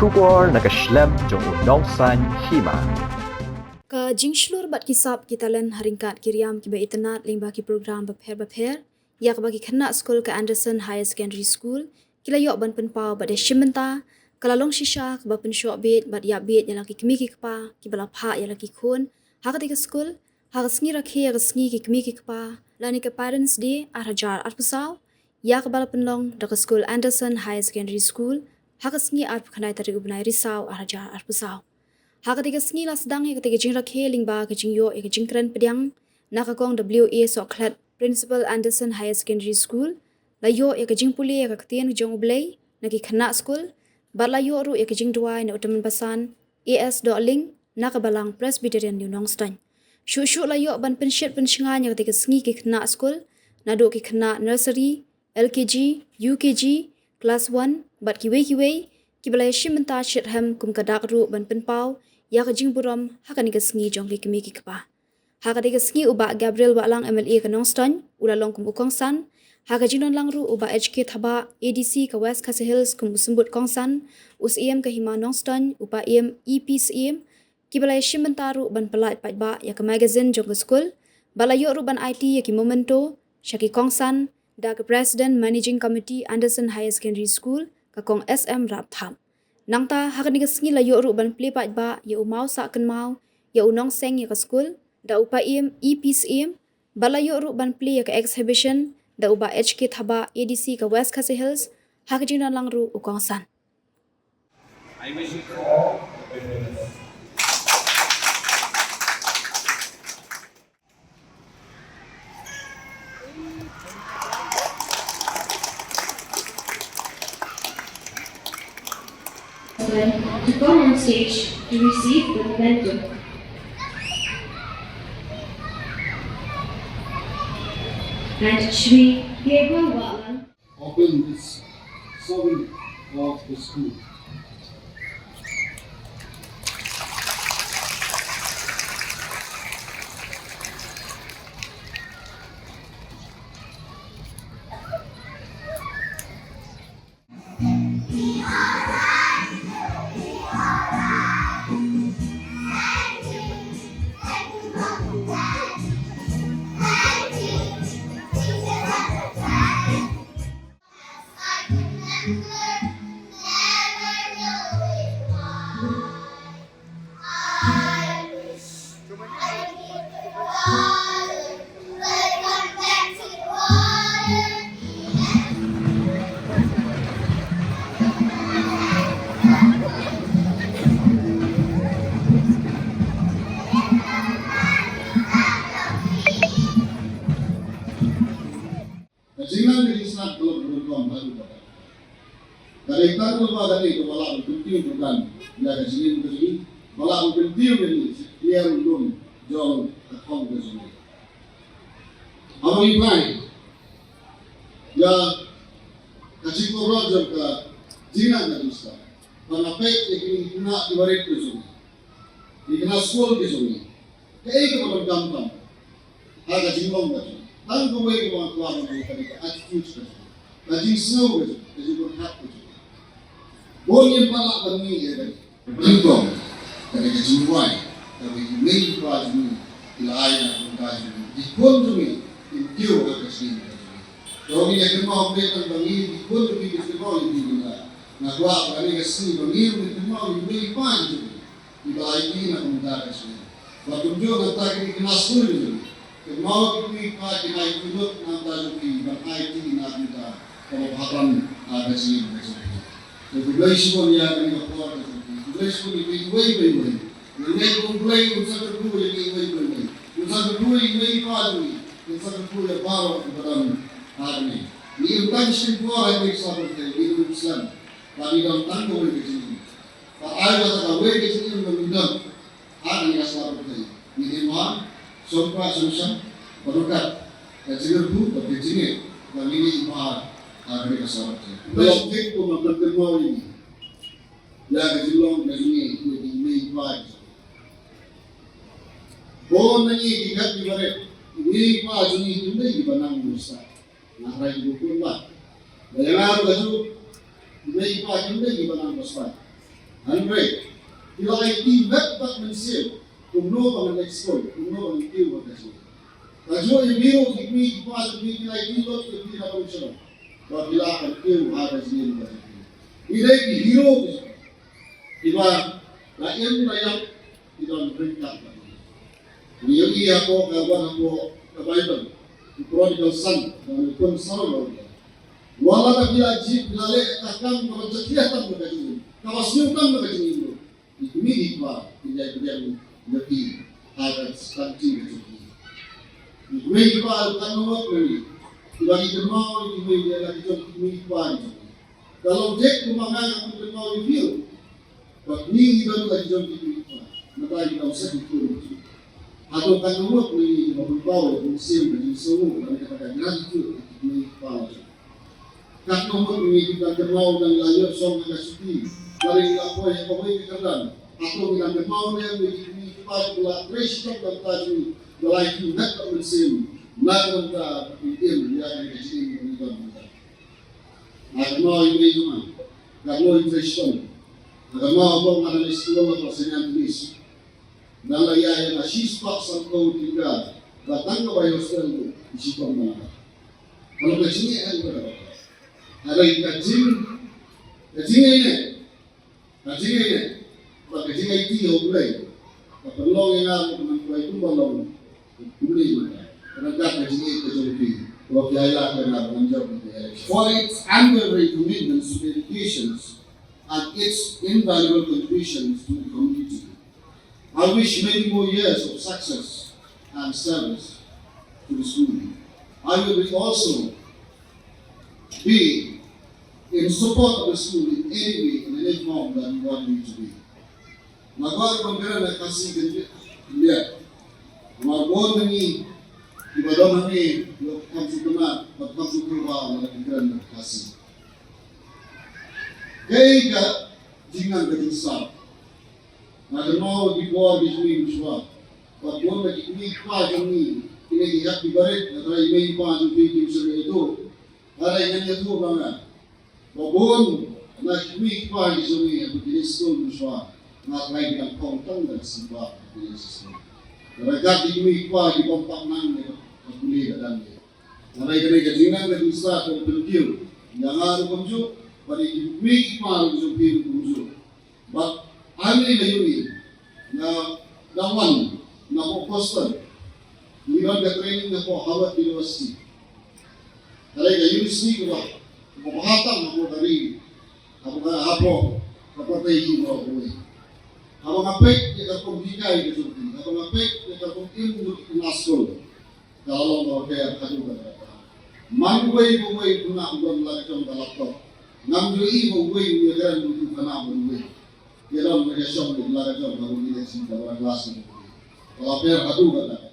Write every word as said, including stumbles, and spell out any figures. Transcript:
Khubor na ka shlem jong u Nongsaiñ Hima. Ka jingshlur bad ki sap ki talent ha ryngkat ki riam kiba itynnad lyngba ki program bapher bapher ïa kaba ki khynnah skul ka Anderson Higher Secondary School ki la ïoh ban pynpaw bad ïashim bynta, ka la long shisha kaba pynshoh bieit bad ïap bieit ïa la ki kmie ki kpa kiba la phah ïa la ki khun ha katei ka skul ha ka sngi rakhe ïa ka sngi ki kmie ki kpa lane ka Parents' Day ar hajar arphew saw, ïa kaba la pynlong da ka skul Anderson Higher Secondary School ha ka sngi arphew khyndai tarik u bnai Risaw ar hajar arphew saw. Ha katei ka sngi la sdang ïa katei ka jingrakhe lyngba ka jingïoh ïa ka jingkren pdiang na ka Kong W A Sohkhlet, Principal, Anderson Higher Secondary School, la ïoh ïa ka jingpule ïa ka ktien jong U Blei na ki khynnah skul bad la ïoh ruh ïa ka jingduwai na u tymmen basan A S Dohling na ka Balang Presbyterian New Nongstoiñ. Shuh shuh la ïoh ban pynshit pynshngaiñ ïa katei ka sngi ki khynnah skul, naduh ki khynnah nursery, L K G, U K G, class one bad kiwei kiwei kiba la ïashim bynta shitrhem kum ka dak ruh ban pynpaw ïa ka jingburom ha kane ka sngi jong ki kmie ki kpa. Ha katei ka sngi u Bah Gabriel Wahlang, M L A ka Nongstoiñ, u la long kum u kongsan. Ha ka jingdon lang ruh u Bah H K Thabah, A D C ka West Khasi Hills, kum u symbud kongsan, u Syiem ka Hima Nongstoiñ, u Paiem, E P Syiem, kiba la ïashim bynta ruh ban pyllait paidbah ïa ka magazine jong ka skul bad la ïoh ruh ban aiti ïa ki memento sha ki kongsan da ka President Managing Committee Anderson Higher Secondary School, ka Kong S M Rapthap. Nangta ha kane ka sngi la ïoh ruh ban plie paidbah ïa u Mawsah Kynmaw ïa u nongseng ïa ka skul da u Paiem, E P Syiem, bad la ïoh ruh ban plie ïa ka exhibition da u Bah H K Thabah, A D C ka West Khasi Hills, ha ka jingdon lang ruh u kongsan. I wish you all the very best. To come on stage to receive the memento. And Shri Gabriel Wahlang. Open this souvenir of the school. Ka jingnang ka jingsnat ka long ka rukom ha u bata. Ka dei tang lypa kane kaba lah ban kyntiew pyrkhat ïa ka jingim ka jong ngi, ba lah ban kyntiew ïa ngi sha ka ïing lum jong ka thong ka jong ngi. Haba ngi phai ïa ka jingkyrpad jong ka jingnang ka jingsnat, ba nga peit ïa kine ki khynnah kiba rit ka jong ngi, ki khynnah skul ka jong ngi. Kaei kaba donkam tam ha ka jinglong ka jong ngi? Tang kawei kaba nga kwah ban ong ka dei ka attitude ka jong ngi, ka jingsngew ka jong ngi, ka jingpyrkhat ka jong ngi. Bun ngim pat lah ban mih ïa kane. Nyngkong ka dei ka jingduwai kaba i mei i pa jong ngi ki la ai na ka bynta jong ngi, ki khun jong ngi kin kiew ha ka jingim ka jong ngi. Te ngi ïa kynmaw peit tang ba ngi, ki khun jong ngi ki kynmaw ïa ngi mynta. Nga kwah ba kane ka sngi ba ngi ruh ngin kynmaw ïa i mei i pa jong ngi. Kiba aiti na ka bynta ka jong ngi. Bad kumjuh nangta kine ki khynnah skul jong ngi, kynmaw ïa ki kmie ki kpa kiba aiti lut na ka bynta jong ngi ban aiti na ka bynta kaba bha tam ha ka jingim ka jong ngi. Te khublei shibun ïa kane ka por ka jong ngi. Khublei shibun ïa kiwei pa iwei. Ngi ngeit ba U Blei un sa kyrkhu ïa kiwei pa iwei. Un sa kyrkhu ïa i mei i pa jong ngi. Un sa kyrkhu ïa baroh kiba don ha kane. Ngi im tang shiteng por ha kane ka sla pyrthei, ngi im slem. Ba ngi don tang kawei ka jingim. Ba ai ba kata kawei ka jingim ba ngi don ha kane ka sla pyrthei, ngin ïa mad shongpra shongshang bad ryngkat ka jingkyrkhu bad ka jingngeit ba ngin ïa mad ha kane ka sla pyrthei. Ba ïa thik kumba pynthikna ïa ngi ïa ka jinglong ka jong ngi ïa ki mei pa jong ngi. Bun na ngi ki khat kiba rit, ki mei pa jong ngi kim dei kiba nang bor stad. Nga trai ki bun bun ba. Ba ïa nga ruh kajuh, ki mei ki pa kim dei kiba nang bor stad. Hynrei ki la aiti met bad mynsiem kumno ba ngan leit skul, kumno ba ngan kiew ha ka jingim. Kajuh ïa phi ruh ki kmie ki kpa jong phi ki la aiti lut ïa phi ha ka jingim ba phi lah ban kiew ha ka jingim ka jong phi. Ki dei ki hero ki jong phi. Kiba la im la ïap, ki don ryngkat bad phi. Ngi ïohi hapoh ka, wan hapoh ka Baibl, u prodigal son, u khun sarong lawria. Wat la ka phi la jied, phi la leh ka kam kaba jakhlia tam na ka jingim, kaba sniew tam na ka jingim ruh, ki kmie ki kpa kin ïai pdiang ïa phi ha ka skanti ka jong phi. Ki kmie ki kpa, katno ngut na ngi kiba ngi kynmaw ïa ki kmie, ïa la ki jong ki kmie ki kpa ki jong ngi. Ka long thik kumba nga nga kynmaw ïa phi ruh. Bad ngi ngi don la ki jong ki kmie ki kpa, mynta ngi long sa ki khun. Hato katno ngut na ngi kiba pynpaw ïa ka mynsiem ka jingsngewnguh lane kata ka gratitude ïa ki kmie ki kpa la jong. Katno ngut na ngi kiba kynmaw ba ngi la ïoh shong ha ka shuti, lane ngi la poi ha kawei ka kyrdan. Hato ngi la kynmaw ne em ïa ki kmie ki kpa kiba la trei shitom na ka bynta jong ngi, ba la ïakhun met bad mynsiem na ka bynta ban im ïa kane ka jingim ba ngi don mynta. Nga kynmaw ïa i mei jong nga, ka mei Tristan. Nga kynmaw ba nga dang leit skul ha Saint Anthony's. Dang la ïaid ïa nga shispah sanphew tyngka, ba tang ka bai hostel ruh i shitom bha. Ka long ka jingeh ha ka. Hynrei ka jing, ka jingeh ne. Ka jingeh, bad ka jingaiti ha U Blei ka pynlong ïa nga ban kwai kumba long u kmie mynta. Ryngkat ka jingeh ka jong phi, ba phi ïaid ïa nga ban jop ïa ka election. For its unwavering commitments to education and its invaluable contributions to the community. I wish many more years of success and service to the school. I will be also be in support of the school in any way, in any form that you want me to be. Nga kwah ban kren ha ka Khasi khyndiat. Namar bun na ngi kiba don hangne, kiba kham sngewtynnat, kiba kham sngewthuh lada ki kren ha ka Khasi. Kaei ka jingnang ka jingstad. Nga kynmaw ki por ki jingim shuwa. Bad bun na ki kmie ki kpa jong ngi, kine ki hep ki barit, nga tharai i mei i pa jong phi kim shym ïathuh. Hynrei ngan ïathuh ba nga, ba bun na ki kmie ki kpa ki jong ngi, haba ki leit skul mynshuwa, nga tharai ki dang phong tang da ka symbai ba ki leit skul. Hynrei ka ki kmie ki kpa ki bym pat nang ïa ka pule ka dang ïa. Hynrei kane ka jingnang ka jingstad ka pynkiew ïa nga ruh kumjuh, bad ïa ki kmie ki kpa ruh jong phi ruh kumjuh. Bad hangne nga ïohi, nga dang wan napoh Boston. Ngi don ka training napoh Harvard University. Ka dei ka university kaba, kaba bha tam hapoh ka ri, hapoh ka, hapoh ka pyrthei hi baroh kawei. Haba nga peit ïa ka rukom hikai ka jong ki, haba nga peit ïa ka rukom im jong ki khynnah skul, ka la long kaba pher haduh katta katta. Man uwei pa uwei u khynnah u don la ka jong ka laptop. Ngam ju ïohi ba uwei u ïakren bluetooth khynnah bad uwei. Ki don la ka shong la ka jong, la ka jong, la ka jong, la ka jong. Ka la pher haduh katta katta.